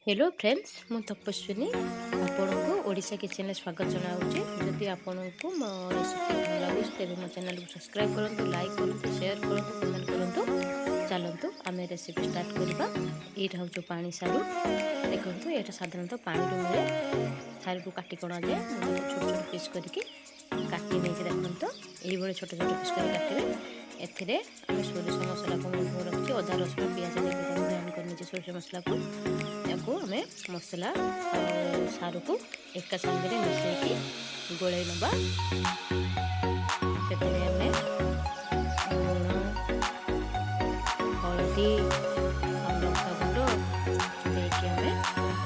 Hello friends, ମୁଁ ତପସ୍ୱିନୀ ଆପଣଙ୍କୁ ଓଡ଼ିଶା କିଚେନରେ ସ୍ୱାଗତ ଜଣାଉଛି। ଯଦି ଆପଣଙ୍କୁ ମୋ ରେସିପି ଭଲ ଲାଗୁଛି, ତେବେ ମୋ ଚ୍ୟାନେଲକୁ ସବସ୍କ୍ରାଇବ୍ କରନ୍ତୁ, ଲାଇକ୍ କରନ୍ତୁ, ସେୟାର କରନ୍ତୁ, କମେଣ୍ଟ କରନ୍ତୁ। ଚାଲନ୍ତୁ, ଆମେ ରେସିପି ଷ୍ଟାର୍ଟ କରିବା। ଏଇଟା ହେଉଛି ପାଣି ସାରୁ। ଦେଖନ୍ତୁ, ଏଇଟା ସାଧାରଣତଃ ପାଣିରୁ ମିଳେ। ସାରୁକୁ କାଟି ଅଣାଯାଏ। ମୁଁ ଛୋଟ ଛୋଟ ପିସ୍ କରିକି କାଟି ନେଇଛି। ଦେଖନ୍ତୁ, ଏଇଭଳି ଛୋଟ ଛୋଟ ପିସ୍ କରି କାଟିବେ। ଏଥିରେ ଆମେ ସୋରିଷ ମସଲାକୁ ମୁଁ ରଖିଛି। ଅଦା, ରସୁଣ, ପିଆଜ ଦେଇକି ତାକୁ ଗ୍ରାଇଣ୍ଡ କରିନେଇଛି ସୋରିଷ ମସଲାକୁ। ତାକୁ ଆମେ ମସଲା ଆଉ ସାରୁକୁ ଏକା ସାଙ୍ଗରେ ମିଶାଇକି ଗୋଳେଇ ନେବା। ସେଥିରେ ଆମେ ଲୁଣ, ହଳଦୀ ଆଉ ଲଙ୍କା ଗୁଣ୍ଡ ଦେଇକି ଆମେ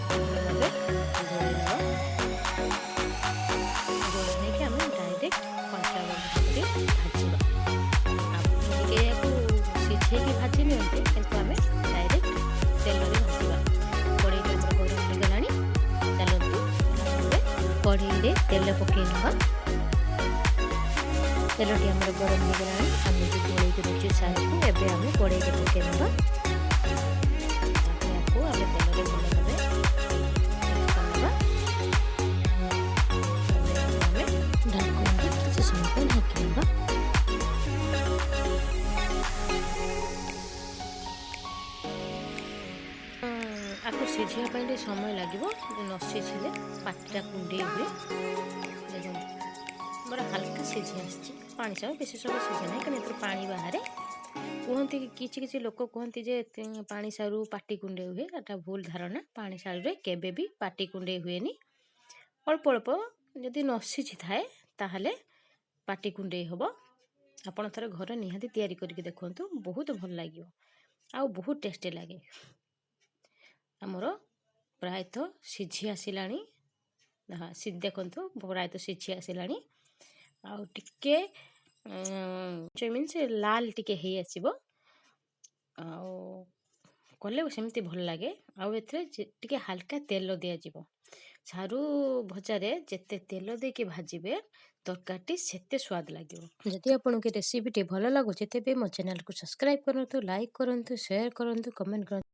ଭଲ ଭାବେ ଗୋଳେଇ ନେବା। ଗୋଳେଇ ନେଇକି ଆମେ ଡାଇରେକ୍ଟ କଞ୍ଚା କରି ଭାଜିବା। ଆଉ ଟିକେ ଏହାକୁ ସିଝେଇକି ଭାଜି ନିଅନ୍ତି, କିନ୍ତୁ ଆମେ ଡାଇରେକ୍ଟ ତେଲରେ ଭାଜିବା। କଢ଼େଇଟି ଆମର ଗରମ ହେଇଗଲାଣି। ଚାଲନ୍ତୁ, ଏବେ କଢ଼େଇରେ ତେଲ ପକାଇ ନେବା। ତେଲଟି ଆମର ଗରମ ହେଇଗଲାଣି। ଆମେ ଯେଉଁ ଗୋଳେଇକି ରଖିଛୁ ସାରୁକୁ, ଏବେ ଆମେ କଢ଼େଇରେ ପକାଇ ନେବା। ତାପରେ ୟାକୁ ଆମେ ତେଲରେ ଭଲ ଭାବେ ମିକ୍ସ କରିନେବା। ଆମେ ଢାଙ୍କୁଣୀରେ କିଛି ସମୟ ପାଇଁ ଢାଙ୍କି ନେବା। ଆକୁ ସିଝିବା ପାଇଁ ଟିକେ ସମୟ ଲାଗିବ। ନ ସିଝିଲେ ପାଟିଟା କୁଣ୍ଡେଇ ହୁଏ। ଦେଖନ୍ତୁ, ଆମର ହାଲକା ସିଝି ଆସିଛି ପାଣି ସାରୁ। ବେଶୀ ସମୟ ସିଝେ ନାହିଁ, କାରଣ ଏଥିରୁ ପାଣି ବାହାରେ। କୁହନ୍ତି କି, କିଛି କିଛି ଲୋକ କୁହନ୍ତି ଯେ ପାଣି ସାରୁ ପାଟି କୁଣ୍ଡେଇ ହୁଏ। ଏଟା ଭୁଲ ଧାରଣା। ପାଣି ସାରୁରେ କେବେ ବି ପାଟି କୁଣ୍ଡେଇ ହୁଏନି। ଅଳ୍ପ ଅଳ୍ପ ଯଦି ନ ସିଝିଥାଏ, ତାହେଲେ ପାଟି କୁଣ୍ଡେଇ ହେବ। ଆପଣ ଥରେ ଘରେ ନିହାତି ତିଆରି କରିକି ଦେଖନ୍ତୁ, ବହୁତ ଭଲ ଲାଗିବ ଆଉ ବହୁତ ଟେଷ୍ଟି ଲାଗେ। ଆମର ପ୍ରାୟତଃ ସିଝି ଆସିଲାଣି। ହଁ, ଦେଖନ୍ତୁ, ପ୍ରାୟତଃ ସିଝି ଆସିଲାଣି। ଆଉ ଟିକେ ମିନ୍ସ ଲାଲ ଟିକେ ହେଇ ଆସିବ ଆଉ କଲେ ସେମିତି ଭଲ ଲାଗେ। ଆଉ ଏଥିରେ ଟିକେ ହାଲକା ତେଲ ଦିଆଯିବ। ସାରୁ ଭଜାରେ ଯେତେ ତେଲ ଦେଇକି ଭାଜିବେ, ତରକାରୀଟି ସେତେ ସ୍ୱାଦ ଲାଗିବ। ଯଦି ଆପଣଙ୍କୁ ରେସିପିଟି ଭଲ ଲାଗୁଛି, ତେବେ ମୋ ଚ୍ୟାନେଲକୁ ସବସ୍କ୍ରାଇବ୍ କରନ୍ତୁ, ଲାଇକ୍ କରନ୍ତୁ, ସେୟାର କରନ୍ତୁ, କମେଣ୍ଟ କରନ୍ତୁ।